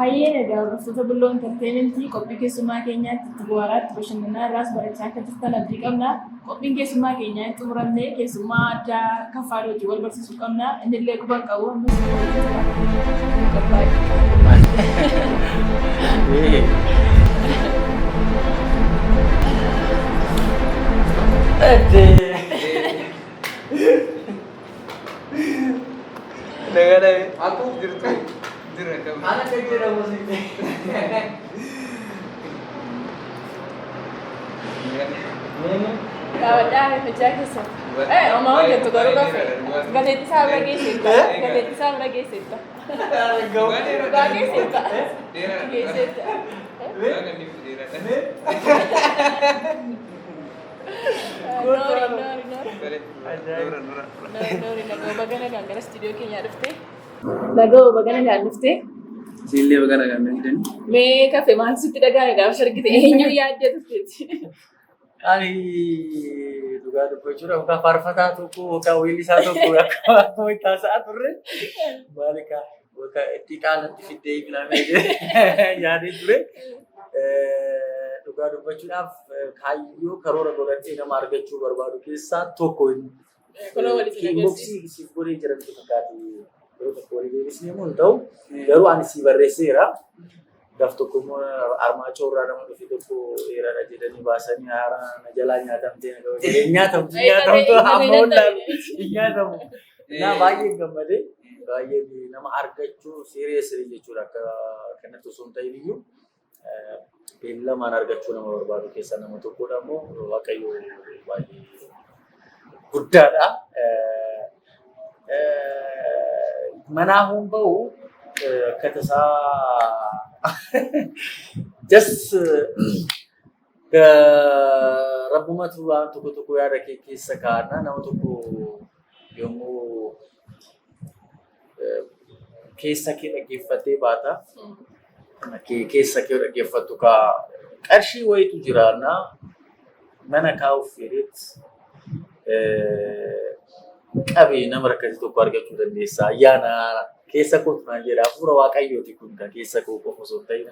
Hayyee, egaa hordoftoota Bulloo Entertainmentii, qophii keessummaa keenyaatti itti bohaaraatti, bashannanaa irraas barachaa akka jirtan abdii qabna. Qophiin keessummaa keenyaa hin xumuramne. Keessummaa addaa Kaffaaloo wajjin wal barsiisuu qabna. Inni illee quba hin qabu. Ammas qophaa'e. Akkuma jirtu jira qabu. Ana kan jedhamu si. Daawwadhaa ariifachaa keessa. Homaa hojjettu garuu gafe. Gateettii isaa bira geessetta. Gateettii isaa bira geessetta. Dhugaa geessetta. Geessetta. Noori, noori, noori. Noori, noori, nagoo baga nagaan gara istuudiyoo keenyaa dhufte. Nagoo baga nagaan dhufte. Isinillee baga nagaan dhuftan. Mee kafe, maal sitti dhaga'ame gaafa argite? Eenyu yaaddee turteetti? Ani dhugaa dubbachuudhaaf yookaan faarfataa tokko yookaan weellisaa tokko akkuma itti haasa'aa turre, maal egaa yookaan itti qaalatti fiddee minamee yaadee ture. Dhugaa dubbachuudhaaf kaayyoo karoora godhadhee nama argachuu barbaadu keessaa tokko inni. Kunoo walitti agarsiisa. Inboxii siif godhee jira miti fakkaate, yeroo tokko walii deebisnee immoo hin ta'u, garuu ani sii barreesseera. Gaaf tokko immoo armaacoo irraa nama dhufe tokko dheeraadha jedhanii baasanii haaraa na jalaa nyaatamtee na qaba jedhee, nyaatamtu nyaatamtu amma wallaalu hin nyaatamu. Naa baay'ee gammadee, baay'ee nama argachuu seriously jechuudha, akka kanatti osoo hin ta'in iyyuu beellamaan argachuu nama barbaadu keessaa nama tokkodha. Immoo Waaqayyo baay'ee guddaadha. Manaa hun ba'u akka tasaa just rabbumatu waan tokko tokko yaada kee keessa kaa'anna. Nama tokko yommuu keessa kee dhaggeeffattee baata. Keessa kee dhaggeeffattu kaa qarshii wayitu jiraanna mana kaa'uuf jedheet qabee nama rakkate tokko argachuu dandeessa. Ayyaana keessa kootu naan jedha. Hafuura Waaqayyooti kun kan keessa koo qofa osoo hin ta'in.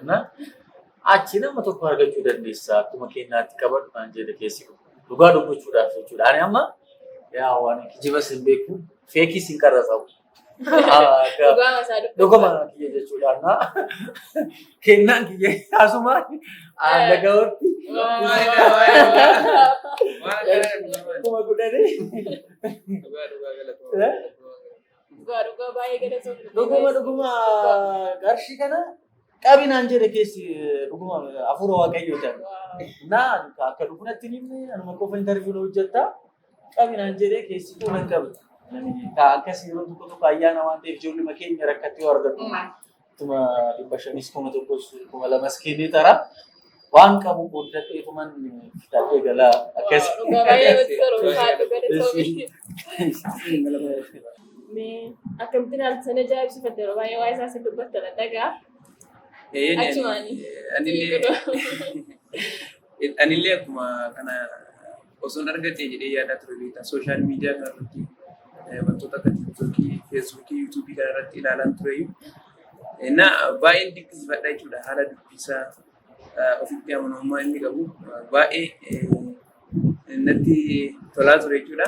Achi nama tokko argachuu dandeessa. Akkuma kennaatti qabadhu naan jedhe keessi kun. Dhugaa dubbachuudhaaf jechuudha. Ani amma yaa waan kijibas hin beeku, fakeis hin qarrasamu. Dhugaa masaa dubbatu. Dhuguma kiyya jechuudha. Kennaan kiyya asuma lagawatti 10,000. Dhugaa dhugaa, baay'ee galatoomne. Dhuguma dhuguma, qarshii kana qabi naan jedhe keessi, dhuguma hafuura Waaqayyoo ta'e. Naa akka dhugunatti hin himne, anuma qofa interview hojjetta, qabi naan jedhee keessi koo nan qabe. Akkas yeroo tokko tokko ayyaana waan ta'eef ijoolluma keenya rakkattee yoo argatu tuma 500s 1000s 2000s kennee tara waan qabu qooddadheetuman fidadhee galaa akkas. Dhugaa baay'ee namatti tola. Ulfaadhu, galatoomi. Mee akkamittiin haala sana ajaa'ibsiifatte? Yeroo baay'ee waa'ee isaa sin dubbatta nan dhagaa. Achumaani. Anillee akkuma kana osoon argadhe jedhee yaadaa ture, beektaa, social media kanarratti wantoota akka TikTokii, Facebookii, YouTubeii kanarratti ilaalaan tureyyuu. Na baay'een dinqisiifadha jechuudha, haala dubbisaa, ofitti amanamummaa inni qabu baay'ee natti tolaa ture jechuudha.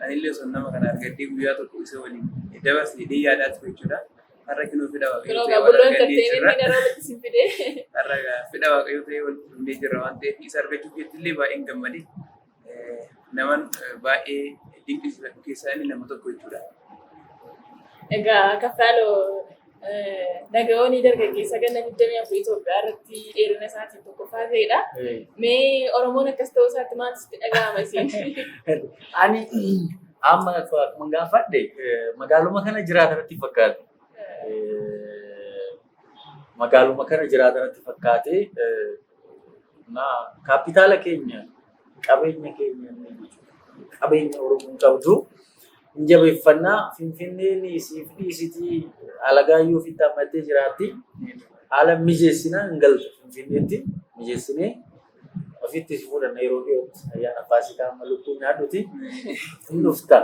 Anillee osoo nama kana argadhee guyyaa tokko isa waliin dabarse jedhee yaadaa ture jechuudha. Har'a kinoo fedha Waaqayyoo Kunoo ta'ee wal Bulloo argannee jirra. Entertainmentiin yeroo walitti sin fide. Har'a fedha Waaqayyoo ta'ee walitti dhufnee jirra waan ta'eef isa argachuu keetti baay'een gammade. Naman baay'ee dinqisiifadhu keessaa inni nama tokko jechuudha. Egaa Kaffaaloo, Nagayoonii dargaggeessa ganna 24 Itoophiyaa irratti dheerina isaatiin tokkoffaa ta'edha. Mee Oromoon akkas ta'uu isaatti maaltu sitti dhaga'ama isin? Ani amma akkuma gaafadhe magaaluma kana jiraatanatti fakkaate. Magaaluma kana jiraatanatti fakkaate, na kaapitaala keenya, qabeenya keenya, qabeenya Oromoon qabdu hin jabeeffannaa. Finfinneen siif dhiisitii alagaayyuu ofitti hammattee jiraatti. Haala mijeessinaa hin galtu Finfinneetti, mijeessinee ofitti si fudhanna yeroo dhiyootti. Ayyaana Faasikaa amma lukkuu nyaadhuti hin dhufta.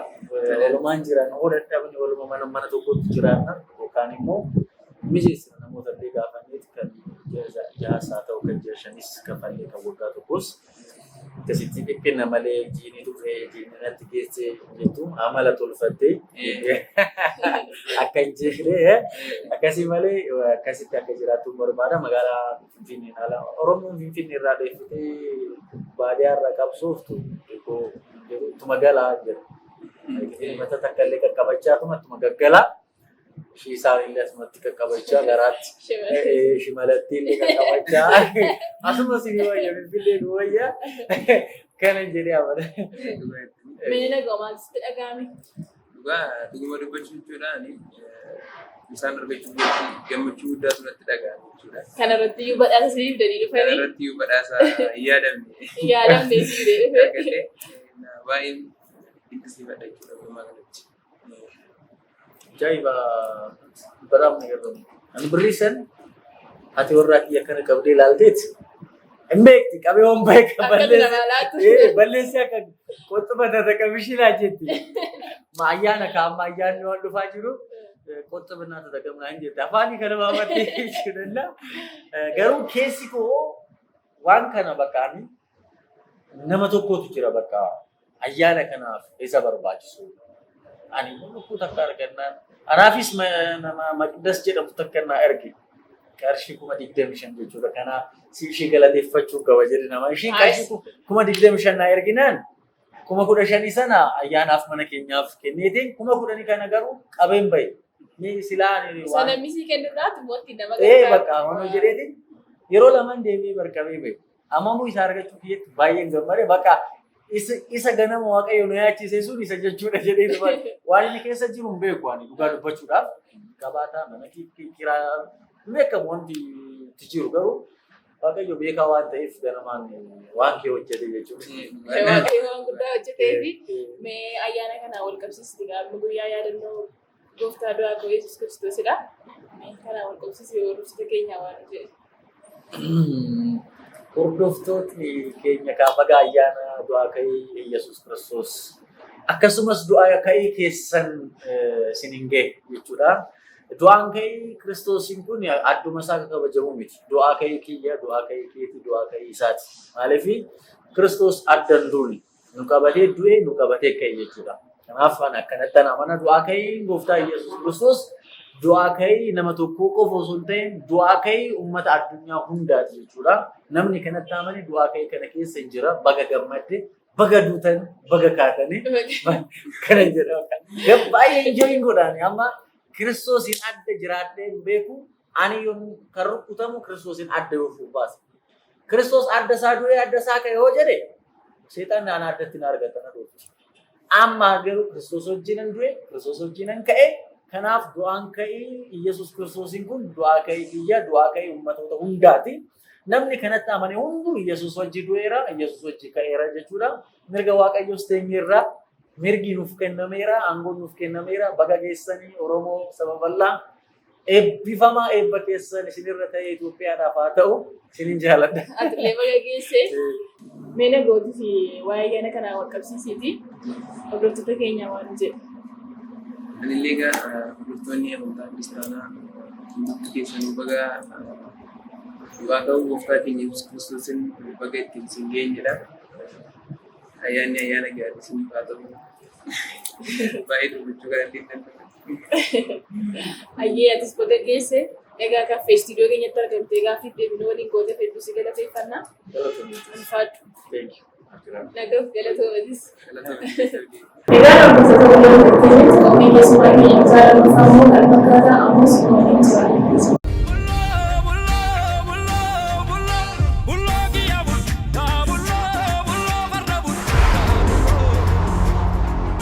Walumaan jiran hoo dadhabne waluma mana mana tokkotti jiraanna yookaan immoo mijeessina namoota illee gaafanneeti. ji'a ja'as haa ta'u kan ji'a shanis kafallee kan waggaa tokkos akkasitti dhiphina malee jiini dhufee jiini natti geessee jettu amala tolfattee akka hin jeeqne akkasii malee akkasitti akka jiraattu barbaada. Magaalaa Finfinneen ala Oromoon Finfinnee irraa dheeffitee baadiyyaa irraa qabsooftu xiqqoo ittuma galaa jira. Mata takka illee qaqqabachaa ittuma gaggalaa. Ishii isaan illee asumatti qaqqabachaa garaatti. Shimalatti illee qaqqabachaa. Asumas ni wayya, Finfinnee nu wayya. Kana jedhee amana. Mee nagaa maal sitti dhaga'ame? Dhugaa dhuguma dubbachuu jechuudhaan isaan argachuu gammachuu guddaatu natti dhaga'ame jechuudha. Kanarratti iyyuu badhaasa siif fidanii dhufanii. Kanarratti iyyuu badhaasa hin yaadamne. Hin yaadamne siif fidee dhufe. Argadhee baay'een dinqisiifadha jechuudha walumaa galatti. Ajaa'iba, በጣም ነገር ነው። Ani birrii san ati warraa kiyya akkana qabdee ilaalteet hin beekti, qabee waan beeka. Akkati namaa laatu. Balleessee akka qoxxuma tata qabishii laa jetti. Ma ayyaana kaa'amma ayyaanni waan dhufaa jiru qoxxumnaa tata qabnaa hin jette. Afaanii kana baafadhee jechuudha. Garuu keessi koo waan kana bakka ani nama tokkotu jira bakka ayyaana kanaaf isa barbaachisu. Ani immoo lukkuu takka argannaan anaafis nama Maqdas jedhamu takka naa erge. Qarshii 25,000 jechuudha. Kanaaf si ishee galateeffachuu qaba jedhe nama. Isheen qarshii 25,000 naa erginaan 15,000 sana ayyaanaaf mana keenyaaf kenneetiin 10,000 kana garuu qabeen bahe. Ni silaa ani Isa namni sii kennuudhaatu mootii nama Ee, bakka amanuu jedheetiin yeroo lamaan deemee barqabee bahe. Amamuu isaa argachuu kiyyatti baay'een gammade, bakka isa ganama Waaqayyo nu yaachise sun isa jechuudha jedhee waan inni keessa jiru hin beeku. Ani dhugaa dubbachuudhaaf qabaataa mana kiraa hin beekamu wanti itti jiru, garuu Waaqayyo beekaa waan ta'eef ganamaan waan kee hojjete jechuudha. Waaqayyo waan guddaa hojjetee fi mee ayyaana kana wal qabsiisti gaafa guyyaa yaadannoo gooftaa du'aa koo Yesuus Kiristoosidha. Mee kana wal qabsiisee hordoftoota keenya waan jedhe. Hordoftootni keenya baga ayyaana du'aa ka'ii Yesuus Kiristoos akkasumas du'aa ka'ii keessan isiniin ga'e jechuudha. Du'aan ka'ii Kiristoosiin kun adduma isaa akka kabajamu miti. Du'aa ka'ii kiyya, du'aa ka'ii keeti, du'aa ka'ii isaati. Maaliif Kiristoos adda hin duune, nu qabatee du'e, nu qabatee ka'e jechuudha. Kanaaf ani akkanatti amana, du'aa ka'ii gooftaa Yesuus Kiristoos du'aa ka'ii nama tokkoo qofa osoo hin ta'in du'aa ka'ii uummata addunyaa hundaati jechuudha. Namni kanatti amane du'aa ka'ii kana keessa hin jira. Baga gammadde, baga duutan, baga kaatanii kana jedhama. Baay'ee enjoyin godhaani amma Kiristoosiin adda jiraadhee hin beeku. Ani yoom kan rukutamu Kiristoosiin adda yoo baase. Kiristoos adda isaa du'ee adda isaa ka'e yoo jedhe seexanni ana addatti na argata, na dhoofti. Amma garuu Kiristoos wajjinan du'e, Kiristoos wajjinan ka'e. Kanaaf du'aan ka'ii Iyyasuus Kiristoosiin kun du'aa ka'ii kiyya, du'aa ka'ii uummatoota hundaati. Namni kanatti amane hunduu Iyyasuus wajji du'eera, Iyyasuus wajji ka'eera jechuudha. Mirga Waaqayyoos teenyeerra, mirgi nuuf kennameera, aangoon nuuf kennameera. Baga geessanii Oromoo saba bal'aa, eebbifamaa, eebba keessan isinirra ta'ee Itoophiyaadhaaf haa ta'u, isinin jaaladha. Atillee baga geesse. Mee nagootii fi waa'ee ayyaana kanaa wal qabsiisiiti hordoftoota keenya waan jedhu. Anillee egaa hordoftoonni amantaa kiristaanaa hundumti keessanuu baga du'aa ka'uu gooftaa keenya Yesuus Kiristoosiin baga ittiin isin geenyedha. Ayyaanni ayyaana gaarii isiniif haa ta'u. Baay'ee dubbachuu kan illee hin danda'u. Ayyee, atis baga geesse. Egaa kaffee istiidiyoo keenyatti argamtee gaaffii deebinee waliin gooteef hedduu si galateeffannaa. Ulfaadhu. Thank you. Nagaaf galatoomatis. Galatoomii. Egaa hordoftoota walii qophii keessumaa keenya kutaa lammaffaa immoo kan fakkaata ammas waliin jira.